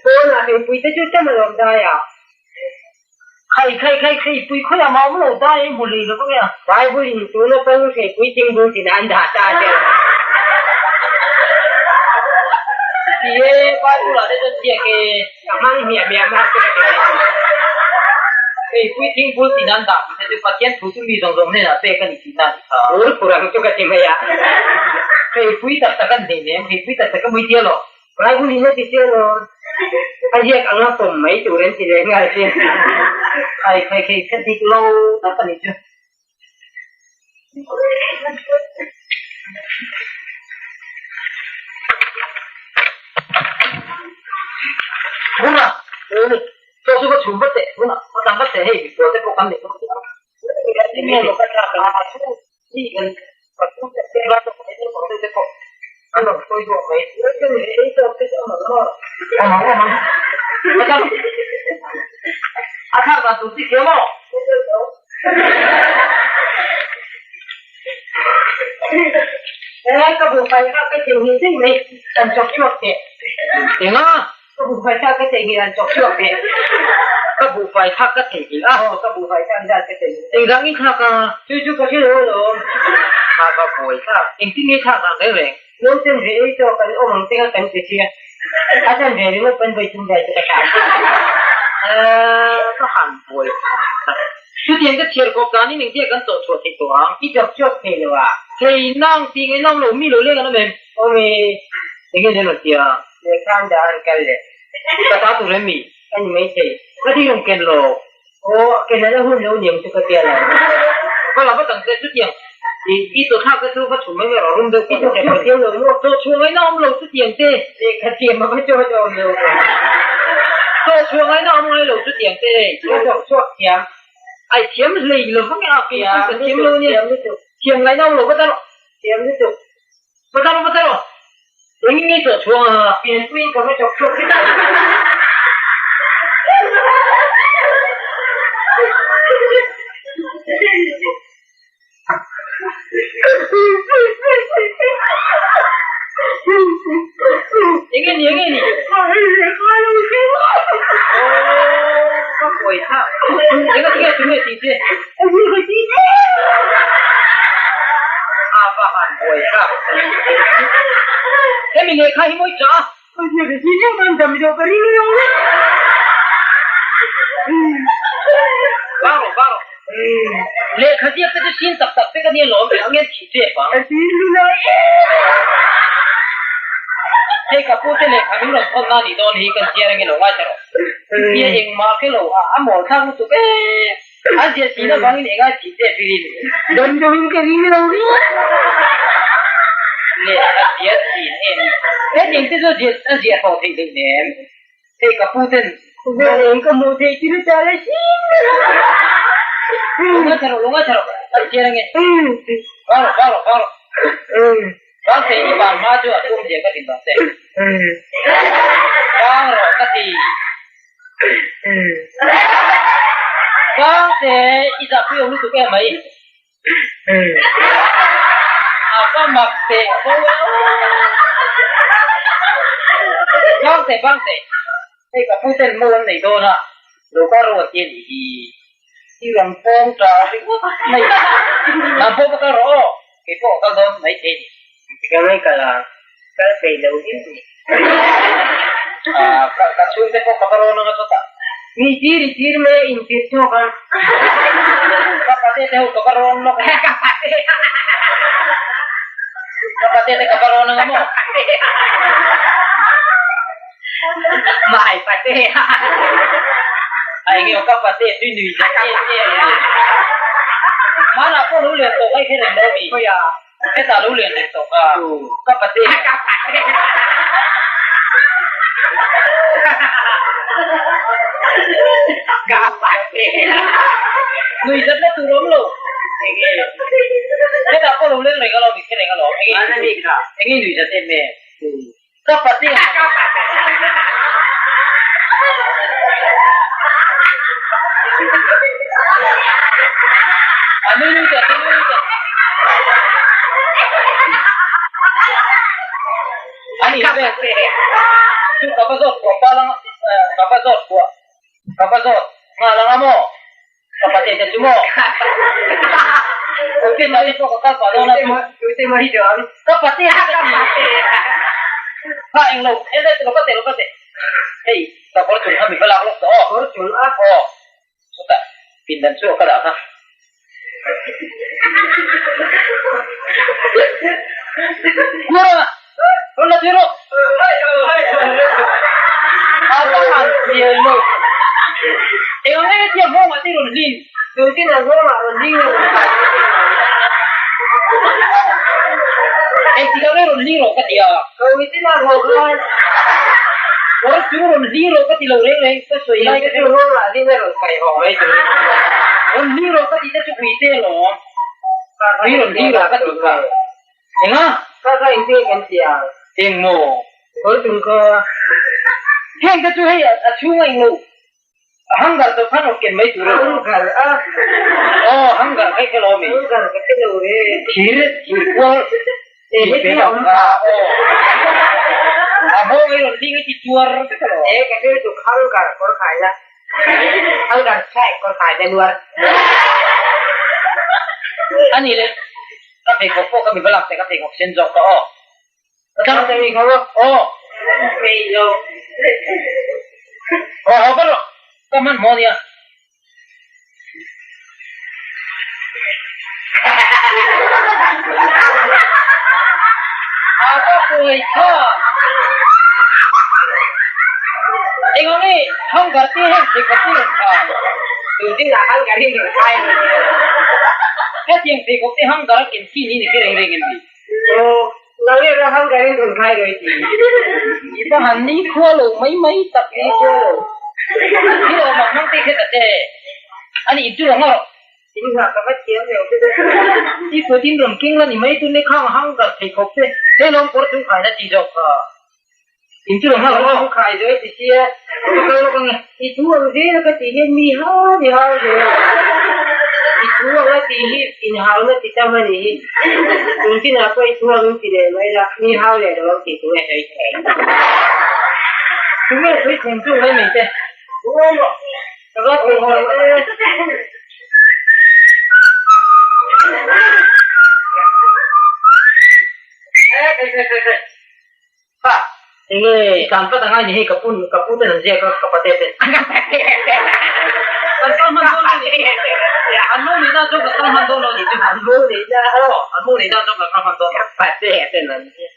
Pawnah heipui te chu tam a lawm dai a. Khai khai khai heipui khawiah mah awm lo dai a i hmu lei lovang e a. Bible in tuna pang heipui tingbul tin an dah ta che. Ti e, Bible ah te chuan ziak e. Ka hmang hmiah hmiah mah chu ka ti mai thei. Heipui tingbul tin an dah tih te chu Pathian thu chu mi zawng zawng hnenah pek a ni tih na a ni kha. Ur purang chu ka ti mai a. Heipui tak tak an hneih nem, heipui tak tak a mui tia lo. Bible in a ti chiah lo. A ziak anga pawm mai tur an ti leh nghal che. Khai khai khai ka dik lo tak a ni chu. Huna, chaw chu ka chhum vat teh, huna, ka tlang vat teh hei, mikhual te pawh kan nei bawk si a. Ka buhfai kha ka theihnghilh daih mai, kan chawk chhuak teh. Enga? Ka buhfai thlak ka theihnghilh an chawk chhuak teh. Ka buhfai thlak ka theihnghilh a. Aw, ka buhfai thlak zat ka theihnghilh. Engzang in thlak a? Chu chu ka hre lo alawm. Thlak a buai thlak. Engtin nge thlak ang reng reng? Nauten ve ei tawh kan awm ang teng a kan ti sia. A chan ve ringawt pawn vawi thum zai chu ka thlak. Eeh, ka han buai thlak. Chutiang ka chhiar kawp danin engtia kan chawh chhuah theih tawh ang? I chawk chhuak thei lo a. Thei nang tih ngaih nawm lo mi lo leng an awm em? Awm e. Enge nen rawn tia? Lehkha an dah an kal leh. Ka ta tur em mi? A ni maithei. Ka ding rawn ken lo. Aw, ken ala hun lo niang chu ka tia lo. Ka la va tang che chutiang. I i chaw thlak te chu va chhum mai mai rawh rum deuh I chaw chhuak thiam lo maw? Chaw chhuah ngaihna awm lo chutiang te. Lehkha thiam a va chaw chu awm lo. Chaw chhuah ngaihna awm ngai lo chutiang te. Ka chaw chhuak thiam. Ai thiam hlei lo vang e a, kei chu ka thiam lo nia. Thiam ngaihna awm lo va ta rawh. Thiam lutuk. Va tar rawh, va tar rawh. Engin nge chawh chhuang a? Pianpuiin ka va chawk chhuak thei ta. Enge ni, enge ni? Ka pawi thlak. Enga tinge tunge tih che? A va han pawi thlak. Hemi lehkha hi mawi tah a. Vang rawh, vang rawh. Lehkha ziak te chu sin tak tak vek a nia lawm ve ang hian thih che vang. Hei ka pu te lehkha min rawn thawn na nih dawn hi kan chhiar ange lo ngaithla rawh. Tia engmah khe lo a a mawl thlak lutuk e. A zia sin avangin enga thih che firin. Damdawiin ka ring lo viau. Lehkha zia sin em. Hetiang te chu a zia hlawh theih hleih nem. Hei ka pu ten. Khawvel eng ka hmuh theih thil ta la hrim ber a. Lunga tha rawh, lunga tha rawh, a chiar ange. Vang rawh, vang rawh, vang rawh. Vang thei i van hma chu a tum zia ka tin vang che. Vang rawh ka ti. Vang te i zahpui awm lutuk em mai. A va mak teh fo e aw. Bang teh bang teh. Hei ka pu ten mo an nei dawn a, lo ka ruat hi a nih hi. I rawn pawng ta ringawt mai. Nang pawh va kal rawh aw, kei pawh ka kal dawn mai thei ni. Ka ngai kal a, kal thei lo viau ni. Ka chhungte pawh ka va rawn anga chawtah. Mi tir i tir mai a intir chhuak a. Ka pate te ho ka va rawn lawk anga. Ka pate. Ka pate te ka va rawn anga maw. Mai pate. A enge aw ka pate tui nui zet em em a ni. Hmanah pawh lo lian tawh mai kher em lo mi. Hetah lo lian leh tawh ka ka pate. Ka pate. Nui zat na tur awm lo. Hetah pawh lo leng reng alawm i kher reng alawm. Enge nui zat em em. Ka pate. A nui nui teh, a nui nui teh. Ani ve chu ka va zawt kuah pal anga ka va zawt kuah ka va zawt nghal anga maw ka pate te chu maw Ute mai pawh ka kal pah dawn a chu ka pate ka ti kha englo en lo ka teh lo ka teh hei ka kawr chung kha mi va lak lawk tawh aw kawr chung a aw chutah pindan chu a ka dah kha. Kura rawn la tui rawh. A va han hmel lo. Eng ang nge tia nghawngah te rawn hlin. Tutin a nghawngah rawn hling rawh. Eng tikah nge rawn hling rawh ka ti a. Tutin a nghawngah. Kawr chung rawn hling rawh ka ti lo reng reng ka sawi lai ka hre. Nghawngah hling a rawn kai haw mai tur. Rawn hling rawh ka tih te chu ui te alawm. Ui rawn hling rawh ka tih kha. Enga? Ka ka engtin nge kan ti ang? Eng maw? Kawr chung kha. Heng te chu hei a chhung a englo. A hangar chu khan rawn ken mai tur alawm. Hangar a? Aw hangar kha i hre lo ami? Hangar ka hre lo e. Thir, thir kual. E heti a awm kha. Aw. A hawng ei rawn hling a ti tuar vek alawm. E ka hre lutuk hangar kawr khai la. Hangar thlai kawr khai la nuar. Ani le ka pheikhawk pawh ka mi va lak teh ka pheikhawk sen zawk ka aw. Ka thlang teh mi kha maw? Aw. Phei lo. Aw haw vat rawh. Ka hmanhmawh ania. A va pawi tha. Engah nge hangar te heng pheikhawk te rawn tha? Tun ah hangar hi rawn khai a ni. Hetiang pheikhawk te hangar a ken chi ni ni kher reng reng em ni? Aw, nang erawh hangar in rawn khai rawih ti. I va han ni khua lo mai mai tak ni khua lo. Thil awm ang hmang te kher ta che. Ani in chu lo ngawh rawh. In nghah ka va thiam lo. I kut in rawn keng la ni mai tun e khang hang kar thei khawp che. He lawm kawr chung khaina chi zawk kha. In chu lo nghak rawh aw. Khai zo ti sia. Ka kal lawk ange. I thu ang zel ka tih hian mi hau ni hau zel. I thu ang a tih hi in hauna ti tam a nih hi. Kum chinah pawh i thu ang in ti leh mai la, mi hau leh lo ang tih tunge sawi thei. Tunge sawi thei chu ngai mai te. Ka va thei lo e. Kha, enge i tlan vat angai ni hei ka pu ka pu ten an ziak a ka pate ten. Kan kal hman dawn lo ni. An mu nihna chu kan kal hman dawn lo ni chu. An mu nihna. Aw, an mu nihna chu kan kal hman dawn lo. Ka pate ten an ziak.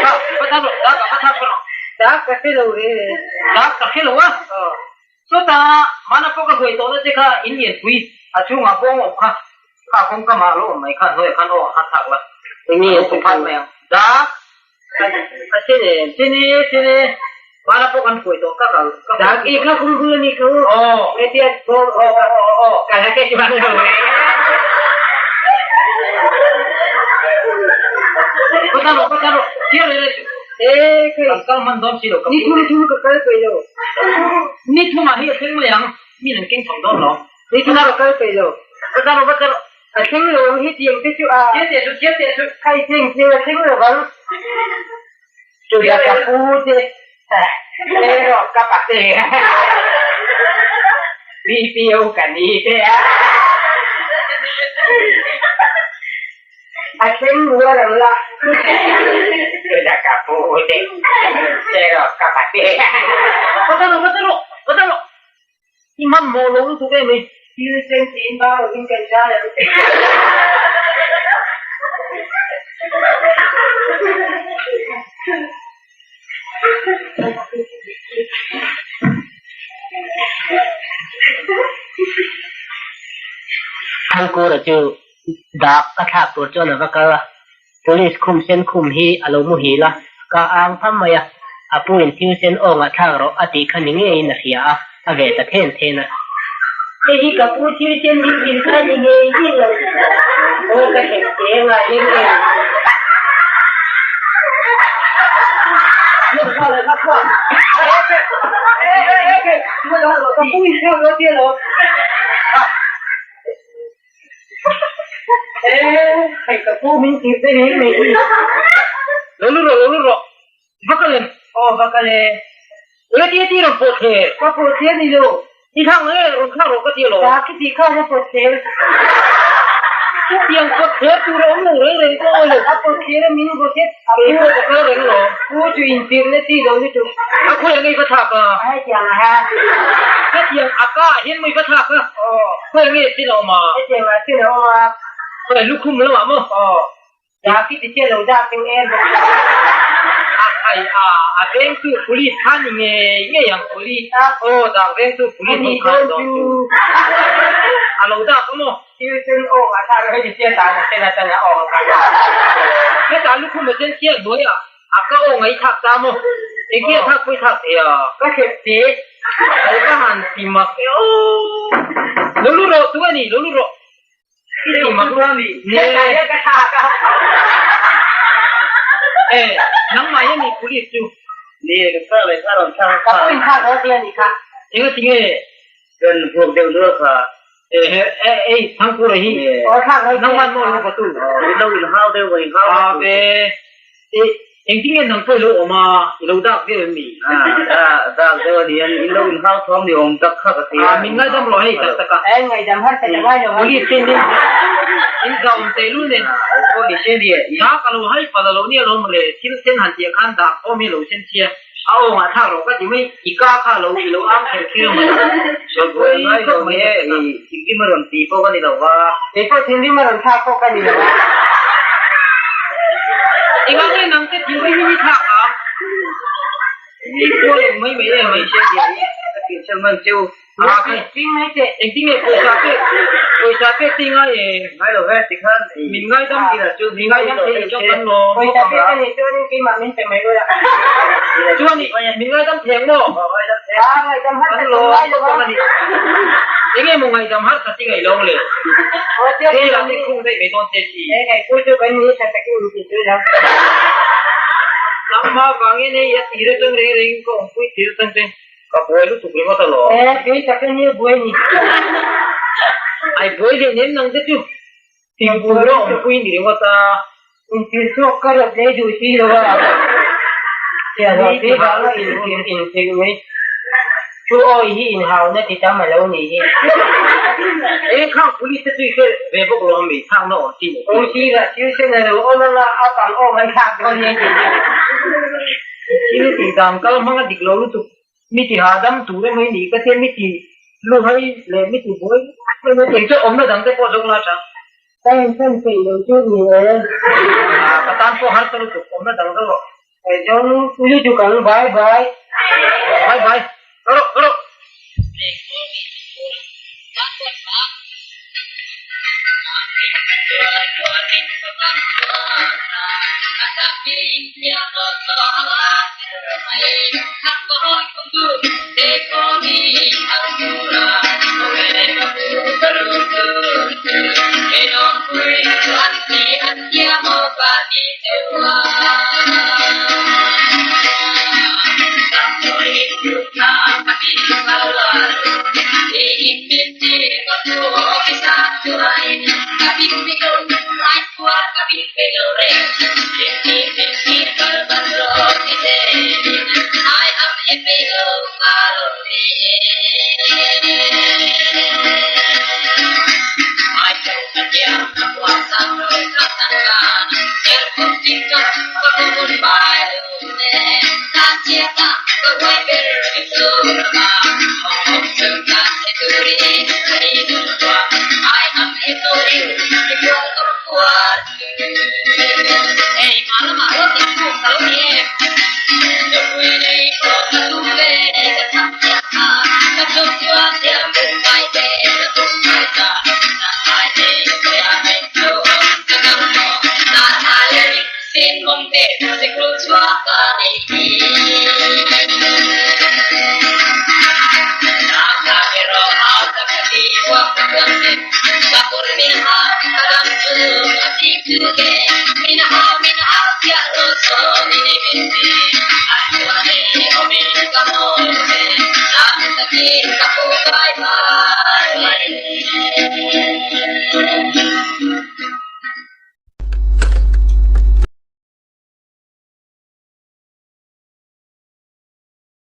Kha, va thar rawh, dak ka thar rawh. Dak ka hre lo re. Dak ka hre lo a. Chutah hmana pawh ka huai tawhna che kha in lianpui a chhungah pawh awm kha, kha kawngka mah lo awm mai khan hnuaiah khan aw a thlak la, Enge a lo phat mai ang. Dak, a che ne, che ne, che ne, hmana pawh kan huai tawh ka kal, ka Dak i kha khum bul a ni kha u, Aw, hetia aw, aw, aw, aw, ka la hre chuang lo e. Va ta rawh, va ta rawh, thiar reh reh suh. Kan kal hman dawn si lo ka Ni thum thum ka kal peih lo. Ni thumah hi a thleng mai ang, mi an keng thawng dawn lo. Ni thum ka kal peih lo. Va ta rawh, va ta rawh. A thleng lo ang hi tiang te chu a. Chiah teh chu, chiah teh chu. Khai thleng thleng a thleng lo ang. Chu da ka pu te. Erawh ka pate. BPO ka ni te a. A thleng rual ang la. Chula ka pu te. Erawh ka pate. Va ta rawh, va ta rawh, va ta rawh. I hmanhmawh lo lutuk em i? Thil sen tiin ba lovin kan zai ang. Thangkura chu dak a thlak tur chuan a va kal a, Police khum sen khum hi a lo muhil a, ka ang pham mai a, a puin thil sen awngah thlak rawh a tih kha ni ngeiin a hria a, a ve ta then then a. Hei hi ka pu thil sen hi thil kha ni ngei ngei lo. Aw ka hrep che nga hlim em. Ka pu in thlak rawh tia lo. Hei ka pu min tir te reng mai hi. Lo lut rawh, lo lut rawh. Va kal em? Aw va kal e. Eng tia ti rawn pawh the? Ka pawh the a ni lo. I thlak nge rawn thlak rawh ka ti alawm. Ka khi tih khan a pawh the. Chutiang pawh the tur a awm lo reng reng pawh aw lo. A pawh the a min vaw thet. A pu pawh ka kal reng alawm. Pu chu intirna chi lo lutuk. A khawi ang i va thlak a? Hetiang a ha. Hetiang a ka ah hian maw i va thlak a? Aw. Khawi nge sin a awm a? Hetiang ah sin a awm a. Khawi lukhum lamah maw? Aw. Dak i ti chiah lo dak deuh em bawk. A khai a, a vengtu police kha ni ngei ngei ang police a. Aw dak vengtu police ho khan dawn chu. A lo dak a maw? Thil sen awk ah thlak hei ti chiah tan a sen atang a awk a kha. Hetah lukhum a sen chiah hnuai ah a ka aw ngai thlak ta maw? Engtia thlak pawh i thlak thei a? Ka hrep che. Lo ka han ti mak e aw. Lo lut rawh tu a ni, lo lut rawh. I ti mak lo a ni. E, nangmah hian i police chu. Ni, ka thlak leh kha rawn thlak a Ka pu in thlak rawh tia ni kha. Enga ti nge? Kan vuak deuh nual kha. E, he, e, ei, Thangkura hi. Aw thlak rawh tia. Nangmah maw lo batu? I lo in hau deuh in hau. A ve. E, engtin nge nang pawh i lo awm a, i lo dak deuh em mi? A, dak deuh a ni a, in lo in hau thawm ni awm tak kha ka thei a. A, min ngaidam rawh hei tak tak a. E, ngaidam har ta ngai lo. Police ten in in zau awm tehlul nen. Aw ni se ni. Dak a lo hai pal a lo nia lawm le, thil sen han tih ah khan dak awm hi lo sen chhia. A aw ngah thlak rawh ka ti mai, i ka kha lo i lo ang kher kher mai. Sawi ngai lo nge i thinrim a rawn ti pawh ka ni lo va. Kei pawh thinrim a rawn thlak pawh ka ni lo va. Engah nge nang te thinrim hi i thlak ang? I kual eng mai mai em mai. Ka tihchhan hman cheu. A kai engtin nge pawisa pek pawisa pek te ngai e. Ngai lo ve tikhan min ngaidam min ngaidam thei ni chuan kan lawm. Pawisa pek a nih chuan keimah min pe mai ula. Chuan min ngaidam thei ang maw? A ngaidam har Kan lawm khawp ang a ni. Enge maw ngaihdam harsat i ngaih lo le? Jail ah te khung daih mai dawn che si. He ngaihpui chu kan ni tha takin in ti tui lo. Nangmah vangin hei a tir atang reng rengin ka awmpui tir atang te ka buai lutuk ringawt alawm. E, kei tak hi nia buai ni. Ai buai leh nem nang te chu Tihpui a awmpui ni ringawt a. Inthil chhuak ka rawt leh duh si lo a. Thianho te vanga inthil inthil mai thu awi hi inhauna ti tam a lo ni hi. Eng khang police te chu i hre ve bawk lo ami? Thlakna awm chi nei. Awm si lah thil sen a lo awm anga a pang awm an thlak dawn nia tih hi. Thil tih dan kal hmang a dik lo lutuk. Mi ti hahdam tur emaw i nih ka tia mi ti luhai leh mi ti buai emaw i chu awmna dang te pawh zawng la tha. Ka inchhan peih lo chu ni e. Ka tan pawh harsa lutuk awmna dang zawng rawh. Kei zawng lutuk ang bye bye. Bye bye. Rawh rawh.